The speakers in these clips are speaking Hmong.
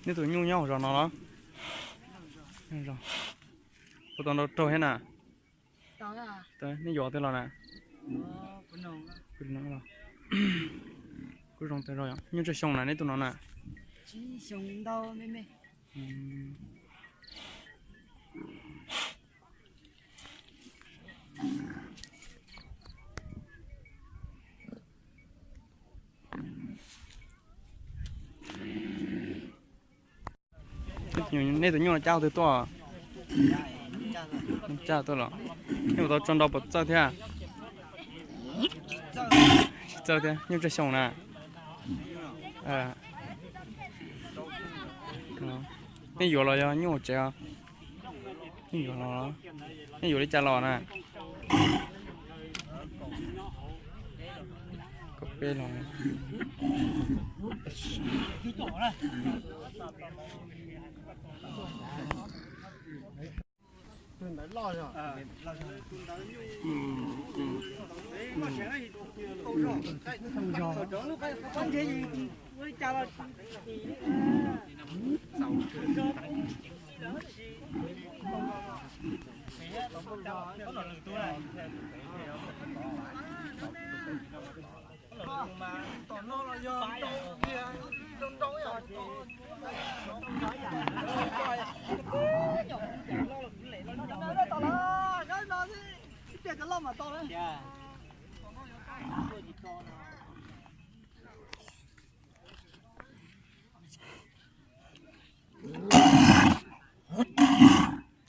Nej tus nyuj nyob hauv zos no los? Puas tau nrau raug thiab na? Nej yuav twg los na? Kuj zoo tag zog. Nyuj tsawg xyoo na nej tus no na? Nej tus nyuj no cab twg tuaj? Cab tuaj los? Nej puas tau tso nrau puas txawj thiab? Tsis txawj thiab. Nyuj tsawg xyoo na? Nej yuav los yog nyuj hauv tsev? Nej yuav los, nej yuav li cas los na? Kaum peb los.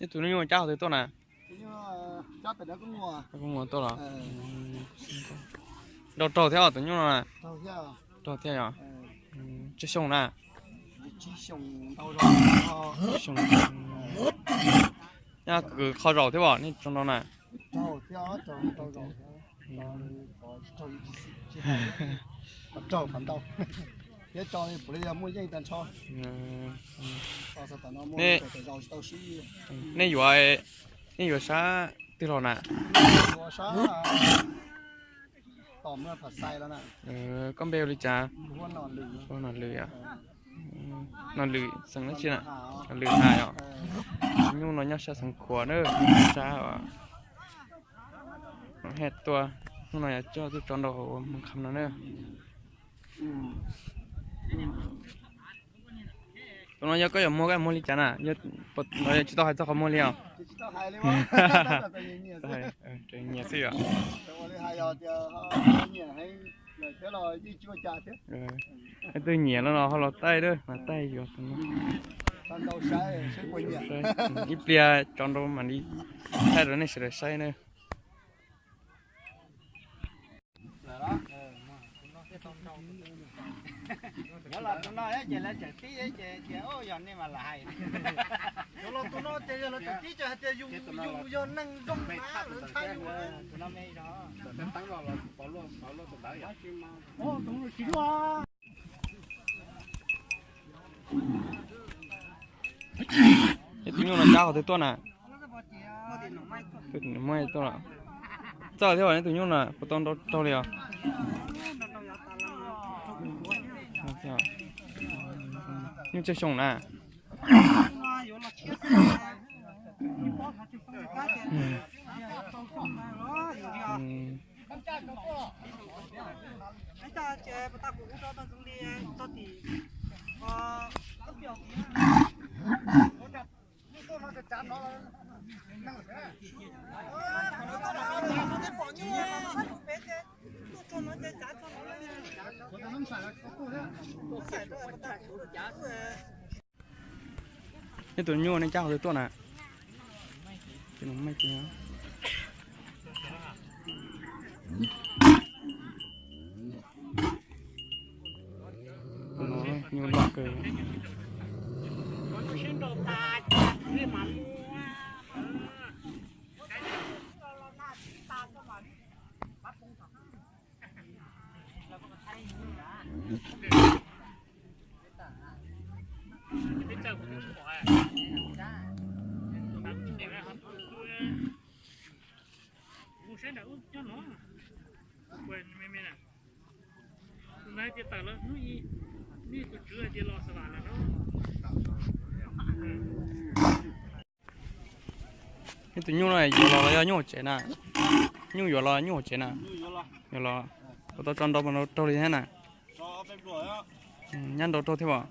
Ib tug nyuj cab qhov twg tuaj na? Kuv mus tuaj los. Nrau raug thiab os tus nyuj no na? Raug thiab yog? Tsawg xyoo na? Nyaj kws qhov zaum thiab os nej tso nrau na? Nej yuav, nej yuav sab twg los na? Koj npe hu li cas? Nom Lwm yom? Nom Lwm xeem dab tsi na? Nom Lwm Has yom? Nyuj no nyob sab Xeev Khuam na, sab Hej Tuaj. Hnub no yog coj tuaj tso nrau hauv Moos Kham no na. Tus no yog koj yuav muag koj yuav muag li cas na? Yog tsis tau hais txog qhov muag li os? Nyiam xwb yom. Leej twg nyiam no los ho los taij, mas taij yuav tus no. Ib pliag tso nrau mam li thaij rau nej sawv daws saib na. Tus nyuj no cab qhov twg tuaj na? Muaj tuaj los? Txawj thiab os, nej tus nyuj no puas tau nrau raug li os? Nyuj tsawg xyoo na? Nej tus nyuj nej cab qhov twg tuaj na? Nyuj loj kawg. Mus saib nram ub nyob no. Tus ntawd hais tias tawm los hnub ib, nej tus tswv hais tias los Xav Vam lawm no. Neb tus nyuj no yuav los los yog nyuj hauv tsev na? Nyuj yuav los nyuj hauv tsev na? Yuav los. Puas tau tso nrau puas nrau raug li thiab na? Nyab nrau raug thiab os.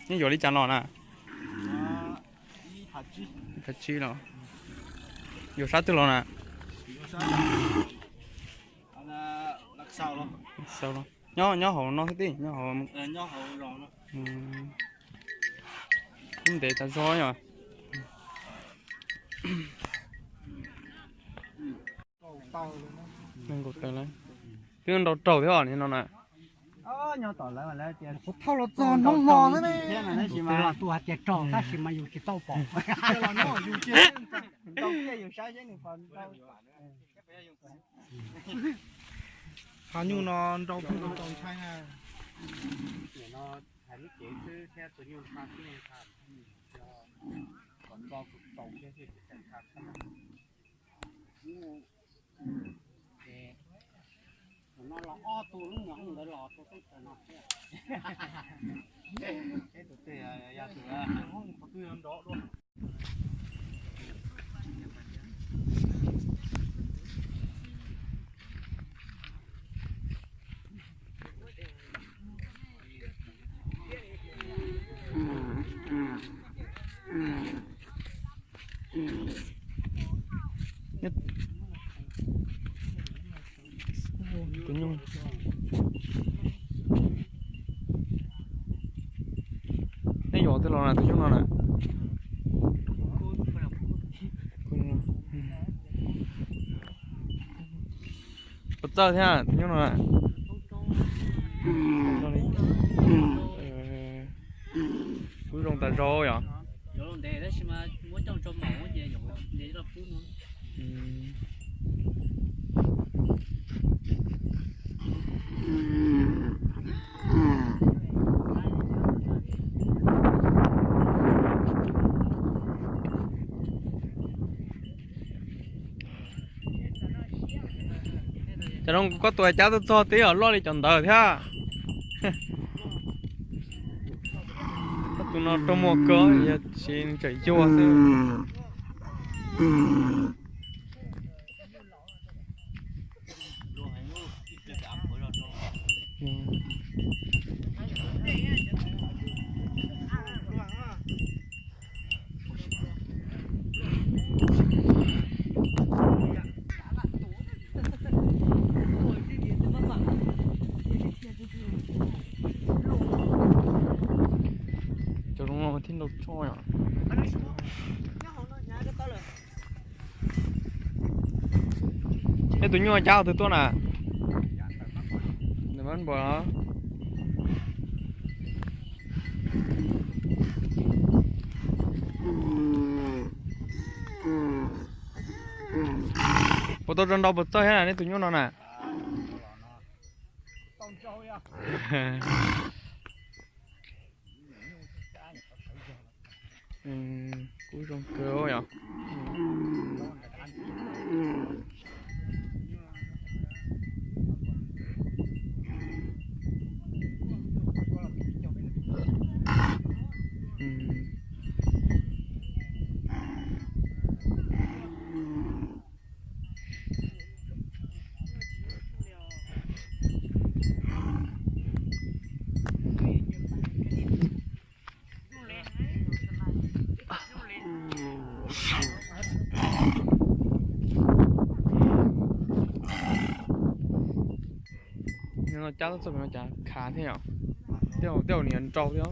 Neb yuav li cas los na? Phav tsib los. Yuav sab twg los na? Xaus los. Nyob, nyob hauv no xwb tij, nyob hauv. Lub ntev tas zog yom. Nees nkaum tawm lawm. Twb nrau raug thiab os no na. Kuv thauj los txog hnub no xwb ne. Tus twg los tus hais tias raug tab sis mas yus tsis tau pom. Qhov nyuj no nrau kuj tau ntshai na. Tus no los ob tug lub nyuam ntawd los rau teb chaws no thiab. Peb tus twg yog tus hoob qhov twg nrov dua. Tus nyuj, neb yuav twg los na tus nyuj no na? Puas txawj thiab tus nyuj no na? Kub zoo tas zog yom. Cov no koj tua cab tuaj txog twb yog loj li cov ntawd thiab. Koj tus no rau muag kawg, yog tsis tseem yuag xwb. Cov zoo no mas thiaj nrau tsoj yom. Neb tus nyuj cab twg tuaj na? Nws mab npua. Puas tau tso nrau puas txawj thiab na neb tus nyuj no na? Kub zoo kawg yom. Cab txog no cas khav thiab yom. Tej zaum niam nrau thiab.